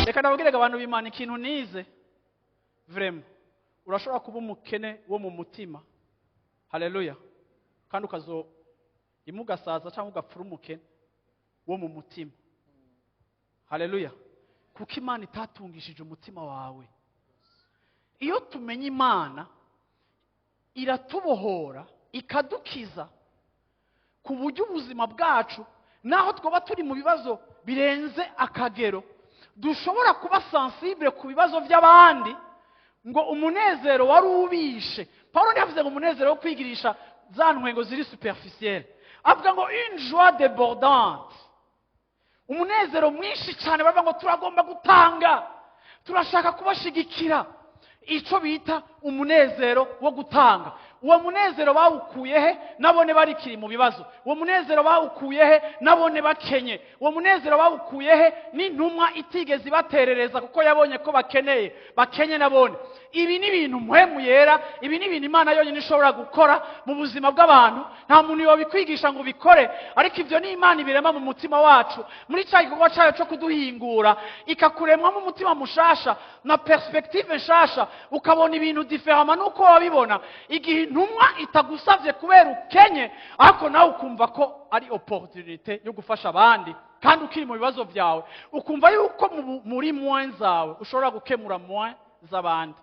Reka ndababwire abantu b'Imana ikintu nize. Vraiment, urashobora kuba umukene wo mu mutima, haleluya, kandi ukazo rimwe ugasaza cyangwa ugapfura umukene wo mu mutima, haleluya, kuko Imana itatungishije umutima wawe. Iyo tumenye Imana, iratubohora, ikadukiza, ku buryo ubuzima bwacu, naho twaba turi mu bibazo birenze akagero, dushobora kuba sensible ku bibazo by'abandi. Ngo umunezero wari ubishe, Paul ntiyavuze ngo umunezero wo kwigirisha za ntwengo ziri superficielle, avuga ngo une joie débordante, umunezero mwinshi cyane. Baravuga ngo turagomba gutanga, turashaka kubashigikira, icyo bita umunezero wo gutanga. Uwo munezero bawukuye he nabone barikiri mu bibazo? Uwo munezero bawukuye he nabone bakenye? Uwo munezero bawukuye he n'intumwa itigeze ibaterereza kuko yabonye ko bakeneye, bakenye nabone? Ibi ni ibintu Mpwemu Yera, ibi ni ibintu Imana yonyine ishobora gukora mu buzima bw'abantu. Nta muntu yobikwigisha ngo ubikore, ariko ibyo ni Imana ibirema mu mutima wacu muri cya gikorwa cyayo cyo kuduhingura, ikakuremwamo umutima mushasha na perspective nshasha, ukabona ibintu différemment nuko wabibona igihe intumwa itagusabye kubera ukenye, ariko nawe ukumva ko ari opportunité yo gufasha abandi, kandi ukiri mu bibazo byawe, ukumva yuko muri moyens zawe ushobora gukemura moyens z'abandi.